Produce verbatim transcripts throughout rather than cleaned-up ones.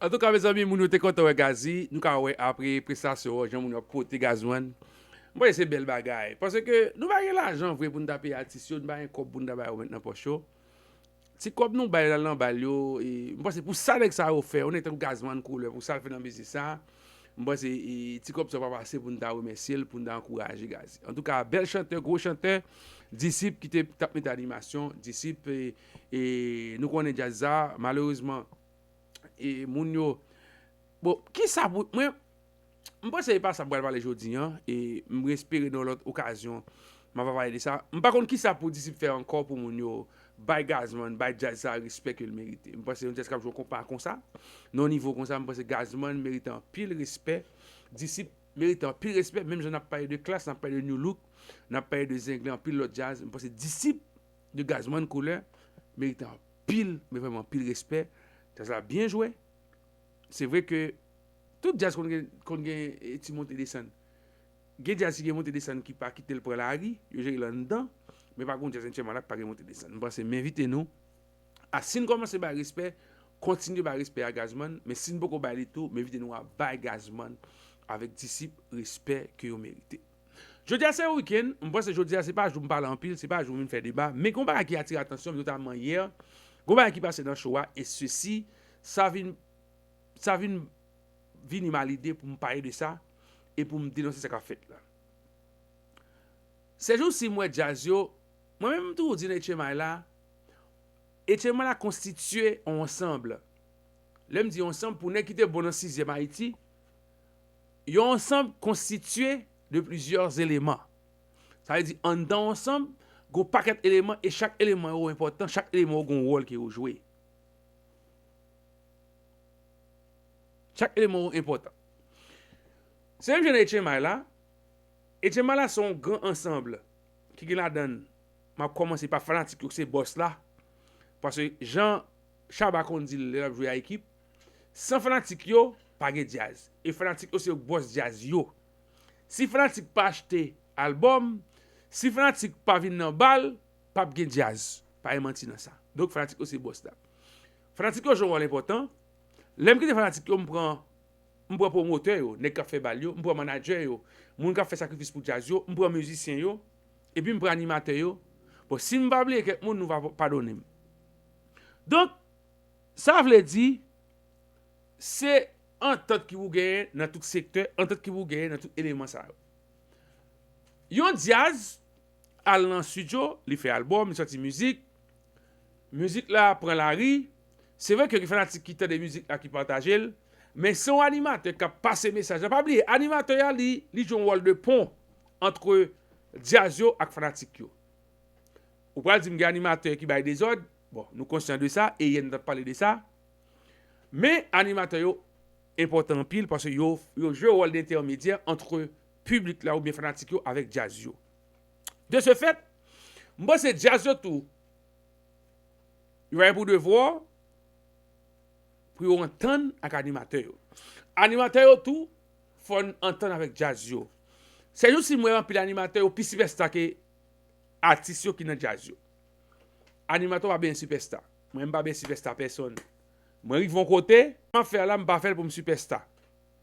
Antouka, mezanmi, moun yo te kontan wè Gazzy. Nou ka wè apre prestasyon an, jan moun yo ap pote Gazman. M panse se bèl bagay. Paske nou pa gen lajan vre pou n ta peye atis yo, nou pa gen kòb pou n ta ba yo met nan pòch yo. Ti kòb nou bay l al nan bal yo, e, m panse pou sa nèg sa yo fè, yon nèg tankou Gazman Couleur, pou sa l fè nan biznis sa, m panse, e, ti kòb sa pa pase pou n ta remèsye l, pou n ta ankouraje Gazzy. Antouka, bèl chantè, gwo chantè, Disip ki te t ap mete animasyon, Disip, e, e, nou konnen djaz sa, malerezman, e, moun yo, bon, kisa pou, mwen, m panse e pa sa m pral pale jodi an, e m espere nan lòt okazyon, m ap pale de sa. M pa konn kisa pou Disip fè ankò pou moun yo bay Gazman, bay djaz sa respè ke l merite. M panse yon djaz k ap jwe konpa konsa, nan yon nivo konsa, m panse Gazman merite anpil respè, Disip merite anpil respè, menm jan n ap pale de Klass, n ap pale de Nu Look, n ap pale de Zenglen, anpil lòt djaz, m panse Disip de Gazman Couleur merite anpil, men vrèman anpil respè. Djaz la byen jwe. Se vre ke tout djaz konn gen, konn gen, e, ti monte desann. Gen djaz ki gen monte desann ki pa kite l pran lari, yo jere l anndan, men pa gen djaz H M I la ki pa gen monte desann. M panse m envite nou a, si n kòmanse bay respè, kontinye bay respè a Gazman, men si n poko bay li tou, m envite nou a bay Gazman avèk Disip respè ke yo merite. Jodi a se wikenn, m panse jodi a se pa jou m pale anpil, se pa jou m vin fè deba, men gen yon bagay ki atire atansyon m, notaman yè, gen yon bagay ki pase nan show a, e sesi, sa vin, sa vin vini m a lide pou m pale de sa, e pou m denonse sa k ap fèt la. Sèjousi m wè djaz yo, mwen menm m toujou di nan H M I la, H M I la konstitye yon ansanm. Lè m di yon ansanm, pou nèg ki te bon nan sizyèm Ayiti, yon ansanm konstitye de plizyè eleman. Sa vle di, anndan yon ansanm, gen yon pakèt eleman, e chak eleman yo enpòtan, chak eleman yo gen yon wòl ke yo jwe. Chak eleman yo enpòtan. Se menm jan nan H M I la, H M I la se yon gran ansanm ki gen ladan l, m ap kòmanse pa fanatik yo ki se bòs la, paske jan Shabba konn di l lè l ap jwe a ekip, san fanatik yo, pa gen djaz. E fanatik yo se bòs djaz yo. Si fanatik pa achte albòm, si fanatik pa vin nan bal, p ap gen djaz. Pa gen manti nan sa. Donk, fanatik yo se bòs la. Fanatik yo jwe yon wòl enpòtan. Lè m kite fanatik yo, m pran, m pran pwomotè yo, nèg k ap fè bal yo, m pran manadjè yo, moun k ap fè sakrifis pou djaz yo, m pran mizisyen yo, epi m pran animatè yo. Bon, si m pa bliye kèk moun, nou va padone m. Donk, sa vle di, se antant ki pou genyen nan tout sektè, antant ki pou genyen nan tout eleman sa yo. Yon djaz al nan estidyo, li fè albòm, li sòti mizik, mizik la pran lari, se vre ke gen fanatik ki tande mizik la, ki pataje l, men se yon animatè k ap pase mesaj la. Pa bliye, animatè a, li, li jwe yon wòl de pon antre djaz yo ak fanatik yo. Ou pral di m gen animatè ki bay dezòd, bon, nou konsyan de sa, e yè n t ap pale de sa, men animatè yo enpòtan anpil paske yo, yo jwe wòl de entèmedyè antre piblik la oubyen fanatik yo avèk djaz yo. De ce fait, m panse djaz yo tou, yo gen pou devwa pou yo antann ak animatè yo. Animatè yo tou, fò n antann avèk djaz yo. Sèjousi m wè anpil animatè yo pi sipèsta ke atis yo ki nan djaz yo. Animatè pa bezwen sipèsta. Mwen, m pa bezwen sipèsta pèsonn. Mwen rive yon kote, m ap fè a la, m pa fè l pou m sipèsta.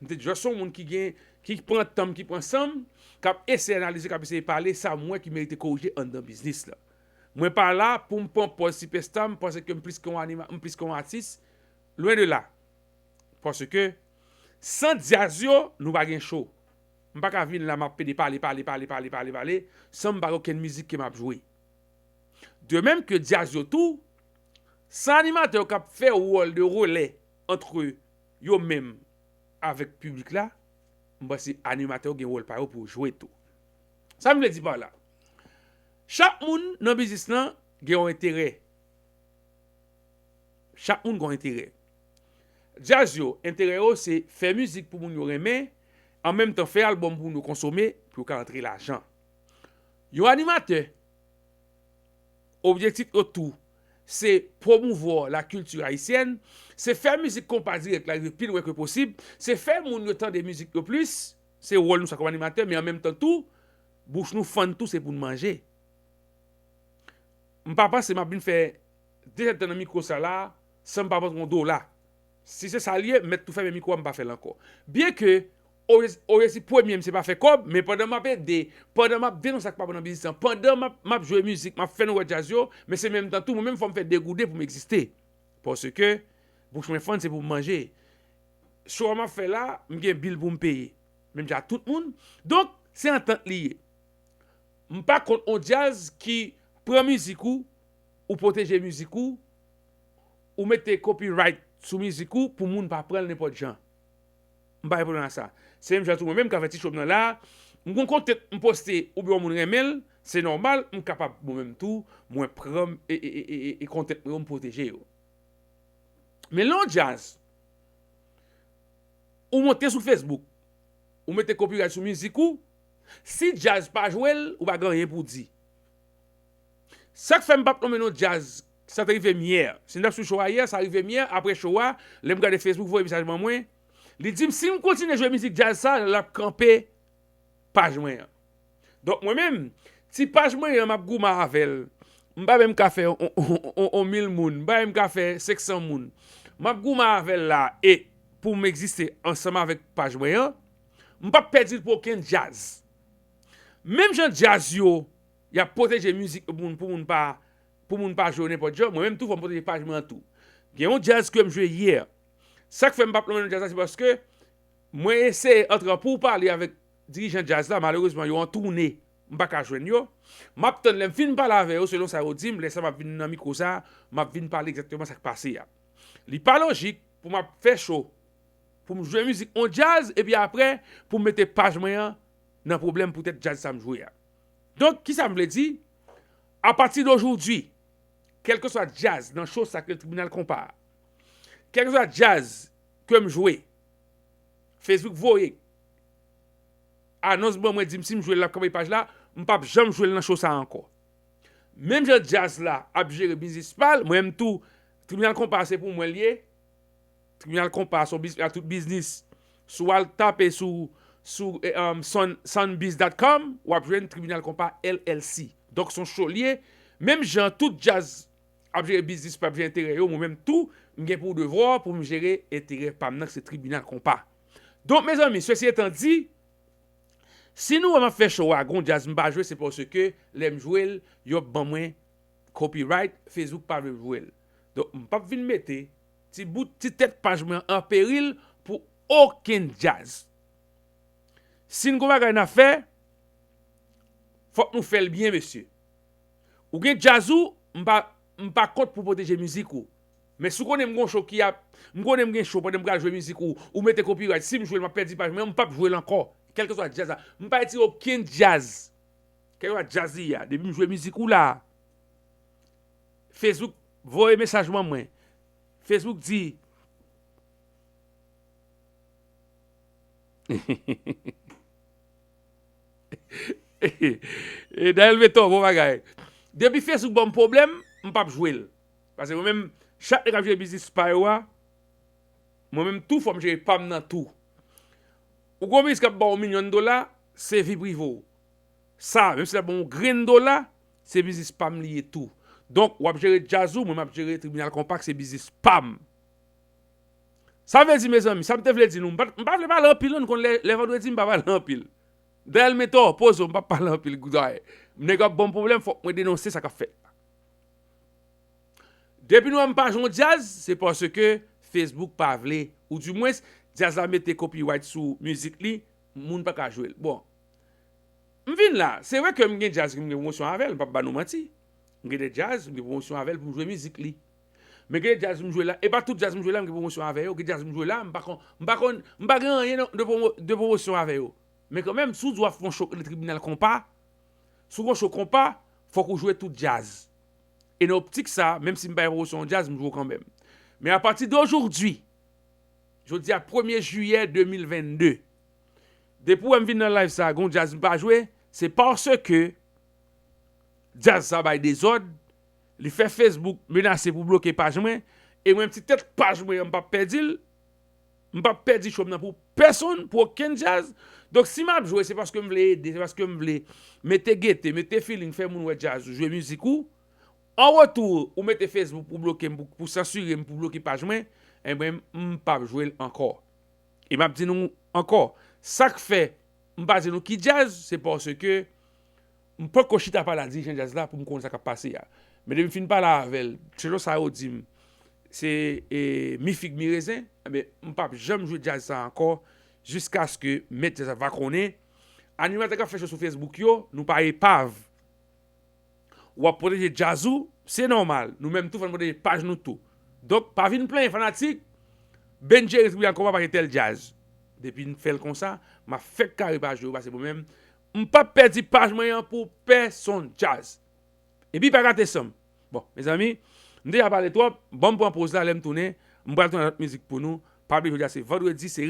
M te just yon moun ki gen, ki pran tan m, ki pran san m, k ap eseye analize, k ap eseye pale sa m wè ki merite korije anndan biznis la. Mwen pa la pou m pran pòz sipèsta, m panse ke m plis ke yon anima-, m plis ke yon atis. Lwen de la. Paske, san djaz yo, nou pa gen show. M pa ka vin la, m ap pede pale, pale, pale, pale, pale, pale, san m pa gen okenn mizik ke m ap jwe. De menm ke djaz yo tou, san animatè yo k ap fè wòl de relè antre yo menm avèk piblik la, m panse animatè yo gen wòl pa yo pou yo jwe tou. Sa m vle di pa la? Chak moun nan biznis lan gen yon enterè. Chak moun gen yon enterè. Djaz yo, enterè yo se fè mizik pou moun yo renmen, an menm tan fè albòm pou moun yo konsome, pou yo ka antre lajan. Yon animatè, objektif yo tou, se pwomouvwa la kilti ayisyèn, se fè mizik konpa dirèk la rive pi lwen ke posib, se fè moun yo tande mizik yo plis, se wòl nou sa kòm animatè, men an menm tan tou, bouch nou fann tou, se pou n manje. M pa panse m ap vin fè de zèdtan nan mikwo sa la, san m pa pran yon dola. Si se sa l ye, m mèt tou fèmen mikwo a, m pa fè l ankò. Byenke objektif premye m se pa fè kòb, men pandan m ap ede, pandan m ap denonse sa k pa bon nan biznis lan, pandan m ap, m ap jwe mizik, m ap fè nou wè djaz yo, men se menm tan tou, mwen menm fò m fè degoude pou m egziste. Paske bouch mwen fann, se pou m manje. Show a m ap fè la, m gen bil pou m peye. Menm jan ak tout moun. Donk, se antant li ye. M pa kont on djaz ki pran mizik ou, ou pwoteje mizik ou, ou mete copyright sou mizik ou pou moun pa pran l nenpòt jan. M pa gen pwoblèm ak sa. Se menm jan tou mwen menm ka fè ti show m nan la, m gon kontent m poste oubyen yon moun renmen l, se nòmal, m kapab mwen menm tou, mwen pran e, e, e, e, e kontent mwen yo, m pwoteje yo. Men lè yon djaz, ou monte sou Facebook, ou mete copyright sou mizik ou, si djaz pa jwe l, ou pa gen anyen pou w di. Sa k fè m p ap nonmen non djaz, sa te rive m yè. Si n t ap sou show a yè, sa rive m yè, apre show a, lè m gade Facebook voye mesaj ban mwen, li di m si m kontinye jwe mizik djaz sa, l ap kanpe paj mwen an. Donk mwen menm, ti paj mwen an, m ap goumen avè l. M pa menm ka fè on, on, on, on mil moun, m pa menm ka fè senk san moun. M ap goumen avè l la e pou m egziste ansanm avèk paj mwen an, m p ap pèdi l pou okenn djaz. Menm jan djaz yo, y ap pwoteje mizik pou moun, pou moun pa, pou moun pa jwe yo nenpòt jan, mwen menm tou fò m pwoteje paj mwen an tou. Gen yon djaz ke m jwe yè. Sa k fè m p ap nonmen non djaz la, se paske mwen eseye antre an pou pale avèk dirijan djaz la, malerezman, yo an toune, m pa ka jwenn yo. M ap tann lè m fin pale avè yo, selon sa yo di m, lè sa m ap vin nan mikwo sa, m ap vin pale egzakteman sa k pase a. Li pa lojik pou m ap fè show, pou m jwe mizik on djaz, epi apre, pou m mete paj mwen an nan pwoblèm poutèt djaz sa m jwe a. Donk, kisa m vle di? Apati de jodi, kèlkeswa djaz nan show sa k rele Tribinal Konpa a, kèlkeswa djaz ke m jwe, Facebook voye anons ban mwen, di m si m jwe l, l ap kanpe paj la, m p ap janm jwe l nan show sa a ankò. Menm jan djaz la ap jere biznis pa l, mwen menm tou, Tribinal Konpa se pou mwen l ye. Tribinal Konpa se yon biz-, a tout biznis. Si w al tape sou, sou eh, um, sound, soundbiz dot com, w ap jwenn Tribinal Konpa L L C. Donk, se yon show l ye. Menm jan tout djaz ap jere biznis pa, ap jere enterè yo, mwen menm tou, m gen pou devwa pou m jere enterè pa m nan, ki se Tribinal Konpa. Donk, mezanmi, sesi etan di, si nou wè m ap fè show a, gon djaz m pa jwe, se paske lè m jwe l, yo ap ban mwen copyright, Facebook pa vle jwe l. Donk, m p ap vin mete ti bout, ti tèt paj mwen an peril pou okenn djaz. Si n gon bagay n ap fè, fòk nou fè l byen, mesye. Ou gen djaz ou, m pa, m pa kont pou pwoteje mizik ou. Men si w konnen m gon show ki ap, m konnen m gen show pandan m pral jwe mizik ou, ou mete copyright, si m jwe l, m ap pèdi paj mwen, m p ap jwe l ankò. Kèlkeswa djaz la. M pa retire okenn djaz. Kèlkeswa djaz li ye a, depi m jwe mizik ou la, Facebook voye mesaj ban mwen. Facebook di, e Daniel Beton, bon bagay. Depi Facebook ban m pwoblèm, m p ap jwe l. Paske mwen menm, chak nèg ap jere biznis pa yo a, mwen menm tou, fò m jere pa m nan tou. Ou gon biznis k ap ba w milyon dola, se vi prive w. Sa, menm si l ap ba w yon grenn dola, se biznis pa m li ye tou. Donk, w ap jere djaz ou, mwen m ap jere Tribinal Konpa, se biznis pa m. Sa vle di, mezanmi, sa m te vle di nou, m pa, m pa vle pale anpil, non, nou konn lè, lè vandredi, m pa pale anpil. Daniel Mentor, poze w, m p ap pale anpil, goudayè. Nèg ap ban m pwoblèm, fòk mwen denonse sa k ap fèt. Depi nou wè m pa jwe yon djaz, se paske Facebook pa vle, oudimwens, djaz la mete copyright sou mizik li, moun pa ka jwe l. Bon, m vin la, se vre ke m gen djaz ke m gen pwomosyon avè l, m p ap ba nou manti. M gen de djaz, m gen pwomosyon avè l pou m jwe mizik li. Men gen de djaz m jwe la, e pa tout djaz m jwe la, m gen pwomosyon avè yo, gen djaz m jwe la, m pa konn, m pa konn, m pa gen anyen de pwomo-, de pwomosyon avè yo. Men kanmenm, si w di w ap fè yon show ki rele Tribinal Konpa, si w gen yon show konpa, fòk ou jwe tout djaz. E nan optik sa, menm si m pa gen pwomosyon djaz, m jwe w kanmenm. Men apati de jodi, jodi a premye jiyè de mil vennde, depi w wè m vin nan live sa, gon djaz m pa jwe, se paske djaz sa bay dezòd, li fè Facebook menase pou bloke paj mwen, e mwen menm ti tèt paj mwen an m p ap pèdi l, m p ap pèdi show m nan pou pèsonn, pou okenn djaz. Donk si m ap jwe, se paske m vle ede, se paske m vle mete gete, mete feeling, fè moun wè djaz ou, jwe mizik ou, an retou, ou mete Facebook pou bloke m, pou, pou sansire m, pou bloke paj mwen, ebyen, m p ap jwe l ankò. E m ap di nou ankò, sa k fè m pa di nou ki djaz, se paske m poko chita pale a dirijan djaz la pou m konn sa k ap pase a. Men depi m fin pale avè l, selon sa yo di m, se e, mi fig mi rezen, ebyen, m p ap janm jwe djaz sa ankò, jiskaske mèt djaz la va konnen. Animatè k ap fè show sou Facebook yo, nou pa epav. W ap pwoteje djaz ou, se nòmal. Nou menm tou, fò n pwoteje paj nou tou. Donk, pa vin plenyen fanatik, Benjere Tribinal Konpa pa gen tèl djaz. Depi n fè l konsa, m ap fèk kare paj yo, pase pou menm. M p ap pèdi paj mwen an pou pèsonn djaz. Epi pa rate san m. Bon, mezanmi, m deja pale twòp, ban m pran poz la, lè m tounen, m pral tounen lòt mizik pou nou. Pa bliye, jodi a se vandredi, se